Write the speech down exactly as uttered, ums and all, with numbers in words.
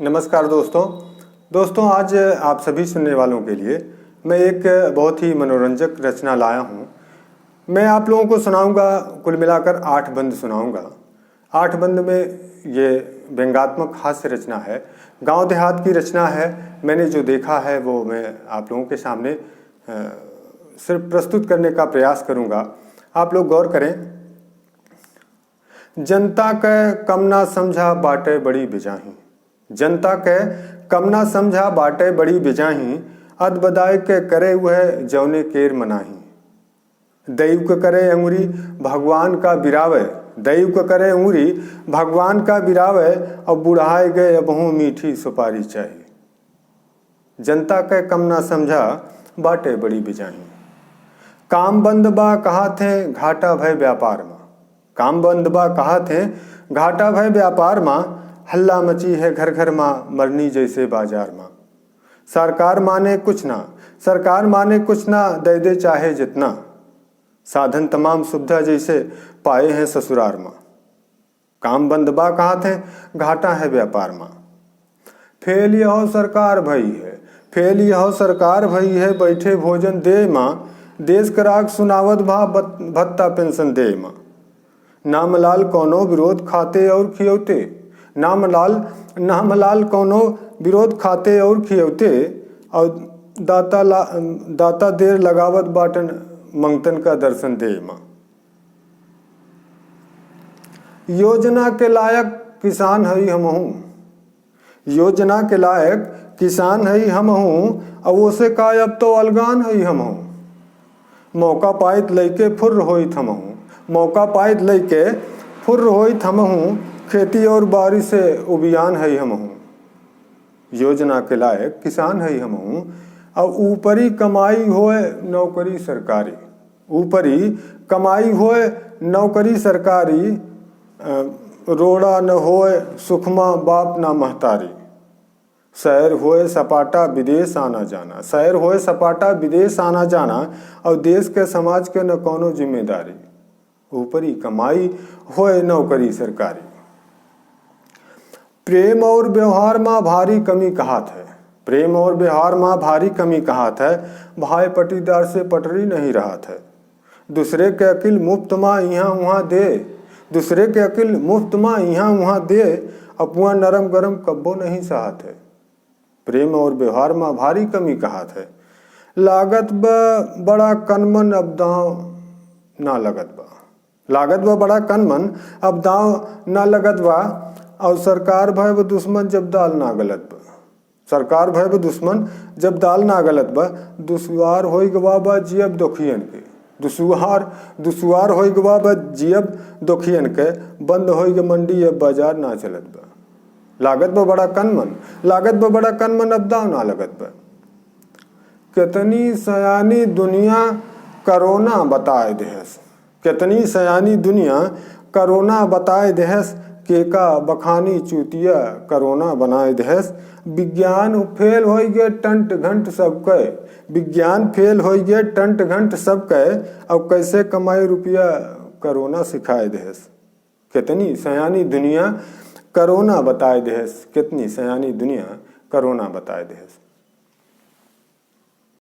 नमस्कार दोस्तों। दोस्तों, आज आप सभी सुनने वालों के लिए मैं एक बहुत ही मनोरंजक रचना लाया हूँ। मैं आप लोगों को सुनाऊंगा, कुल मिलाकर आठ बंद सुनाऊंगा। आठ बंद में ये व्यंगात्मक हास्य रचना है, गांव देहात की रचना है। मैंने जो देखा है वो मैं आप लोगों के सामने, अ, सिर्फ प्रस्तुत करने का प्रयास करूंगा। आप लोग गौर करें। जनता कै कम ना समझा बाटे बड़ी बेजाही। जनता कै कम ना समझा बाटे बड़ी बेजाही। अद बदाय के करे उहै जौने केर मनाही। दैव के करे अंगुरी भगवान का बिरावे। दैव के करे अंगुरी भगवान का बिरावे। अब बुढ़ाए गए अबहूँ मीठी सुपारी चाही। जनता कै कम ना समझा बाटे बड़ी बेजाही। काम बंद बा कहा थे घाटा भय व्यापार मा। काम बंद बा कहा थे घाटा भय व्यापार मा। हल्ला मची है घर घर मा, मरनी जैसे बाजार मा। सरकार माने कुछ ना, सरकार माने कुछ ना, दे दे चाहे जितना। साधन तमाम सुविधा जैसे पाए हैं ससुरार मा। काम बंद बा कहा थे घाटा है व्यापार मा। फेल यहो सरकार भई है, फेल यहो सरकार भई है, बैठे भोजन दे मा। देश के राग सुनावत भा बत-, भत्ता पेंशन दे मा। नामलाल कौनो विरोध खाते और खियौते। नामलाल, नामलाल कौनो विरोध खाते और खियौते। और दाता ला-, दाता देर लगावत बाटन मंगतन का दर्शन दे मा। योजना के लायक किसान हई हमहूँ। योजना के लायक किसान हई हमहूँ, अब ओसे का अब तो अलगान हई हमहूँ। मौका पाइत लइके फुर्र होइत हमहूँ। मौका पाइत लइके फुर्र होइत हमहूँ। खेती और बारी से उबियान हई हमहूँ। योजना के लायक किसान हई हमहूँ। अब ऊपरी कमाई होए नौकरी सरकारी। ऊपरी कमाई होए नौकरी सरकारी। अ, रोड़ा न होए सुखमा बाप ना महतारी। शहर होए सपाटा विदेश आना जाना। शहर होए सपाटा विदेश आना जाना। और देश के समाज के न कौनो जिम्मेदारी। ऊपरी कमाई होए नौकरी सरकारी। प्रेम और व्यवहार मा भारी कमी कहात है। प्रेम और व्यवहार मा भारी कमी कहात है। भाई पटीदार से पटरी नहीं रहत है। दूसरे के अकिल मुफ्त मा इहाँ उहाँ दे। दूसरे के अकिल मुफ्त मा इहाँ उहाँ दे। अपुआ नरम गरम कब्बो नहीं सहत है। प्रेम और व्यवहार मा भारी कमी कहात है। लागत बा बड़ा कनमन अब दाँव ना लगत बा। लागत बा बड़ा कनमन अब दाँव ना लगत बा। और सरकार भय ब दुश्मन जब दाल ना गलत बा। सरकार भय ब दुश्मन जब दाल ना गलत बा। दुश्वार होई गवा बा जियब दोखियन के। दुश्वार, दुश्वार होई गवा बा जियब दोखियन के। बंद होई ग मंडी अब बाजार ना चलत बा। लागत बा बड़ा कनमन, लागत बा बड़ा कनमन अब दाँव ना लगत बा। कितनी सयानी दुनिया करोना बताए देहस। कितनी सयानी दुनिया करोना बताए देहस। केका बखानी चूतिया करोना बनाए देहस। विज्ञान फेल होई गे टंट घंट सबके। विज्ञान फेल होई गे टंट घंट सबके। अब कैसे कमाई रुपया करोना सिखाए देहस। कितनी सयानी दुनिया करोना बताए देहस। कितनी सयानी दुनिया करोना बताए देहस।